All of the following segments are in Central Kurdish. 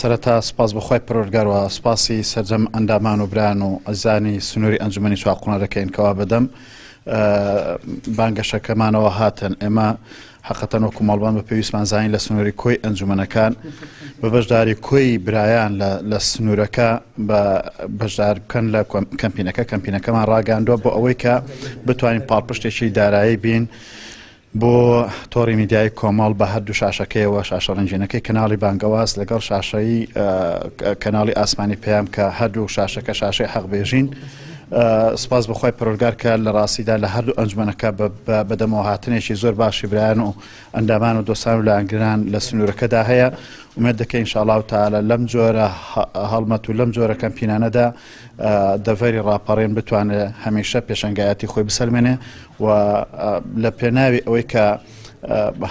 سەرەتا سپاس بۆ خوای پەروەردگار و سپاسی سەرجەم ئەندامان و برایان و ئەزیزانی سنووری ئەنجومەنی چوارقوڕنە دەکەین کەوا بەدەم بانگەشەکەمانەوە هاتن. ئێمە حەقەتەن وەکو مەڵبەند بە پێویستمان زانین لە سنووری کۆی ئەنجومەنەکان بە بەشداری کۆی برایان لە سنوورەکە بە بەشدار بکەن لە کەمپینەکە کەمپینەکەمان ڕاگەاندووە بۆ ئەوەی کە بتوانین پاڵپشتێکی دارایی بین بۆ تۆڕی میدیایی کۆمەڵ بە هەردوو شاشەکەیەوە، شاشە ڕەنگینەکەی کەناڵی بانگەواز لەگەڵ شاشەی کەناڵی ئاسمانی پەیام کە هەردوو شاشەکە شاشەی حەق بێژین. سپاس بۆ خوای پەروەردگار کە لە ڕاستیدا لە هەردوو ئەنجومەنەکە بەدەمەوە هاتنێکی زۆر باشی برایان و ئەندامان و دۆستان و لایەنگران لە سنوورەکەدا هەیە. ئومێد دەکەین ان شاء الله تعالی لەم جۆرە هەڵمەت و لەم جۆرە کەمپینانەدا دەڤەری ڕاپەڕین بتوانێت هەمیشە پێشەنگایەتی خۆی بسەلمێنێ و لە پێناوی ئەوەی کە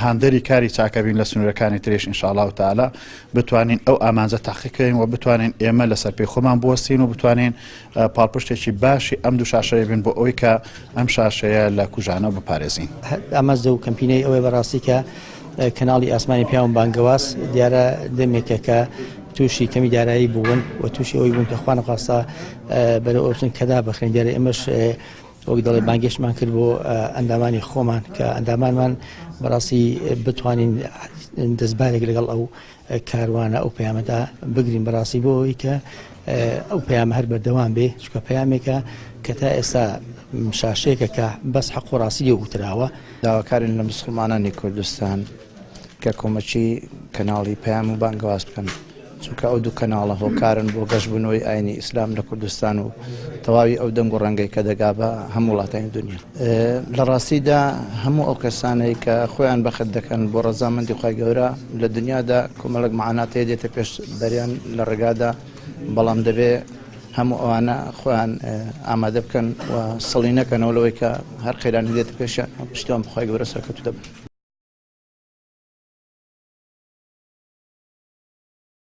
هاندەری کاری چاکە بین لە سنوورەکانی تریش ان شاء الله تعالی بتوانین ئەو ئامانجە تاقیکەین و بتوانین ئێمە لەسەر پێی خۆمان بوەستین و بتوانین پاڵپشتێکی باشی ئەم دوو شاشەیە بین بۆ ئەوەی کە ئەم شاشەیە لە کوژانەوە بپارێزین. ئامانج لەو کەمپینەی ئەوەیە بەڕاستی کە کەناڵی ئاسمانی پیاوم بانگەواز دیارە دەمێکە کە تووشی کەمی دارایی بوون و تووشی ئەوەی بوون کە خوانەخواستە بەرەو ئەو بچن کەدا بخرێن دیارە ئێمەش وەک دەڵێ بانگێشتمان کرد بۆ ئەندامانی خۆمان کە ئەندامانمان بەڕاستی بتوانین دەستبارێک لەگەڵ ئەو کاروانە ئەو پەیامەدا بگرین بەڕاستی بۆ ئەوەی کە ئەو پەیامە هەر بەردەوام بێ چونکە پەیامێکە کە تا ئێستا شاشەیەکە کە بەس حەق و ڕاستی لێ وتراوە. داواکارین لە مسوڵمانانی کوردستان کە کۆمەکی کەناڵی پەیام و بانگەواز بکەن، چونکە ئەو دوو کەناڵە هۆکارن بۆ گەشبوونەوەی ئاینی ئیسلام لە کوردستان و تەواوی ئەو دەنگ و ڕەنگەی کە دەگا بە هەموو وڵاتانی دنیا. لە ڕاستیدا هەموو ئەو کەسانەی کە خۆیان بەخت دەکەن بۆ ڕەزامەندی خوای گەورە لە دنیادا کۆمەڵێک مەعانات هەیە دێتە پێش بەریان لە ڕێگادا بەڵام دەبێ هەموو ئەوانە خۆیان ئامادە بکەن و سڵی نەکەنەوە لەوەی کە هەر قەیرانی دێتە پێشیان پشتیوان بە خوای گەورە سەرکەوتوو دەبن.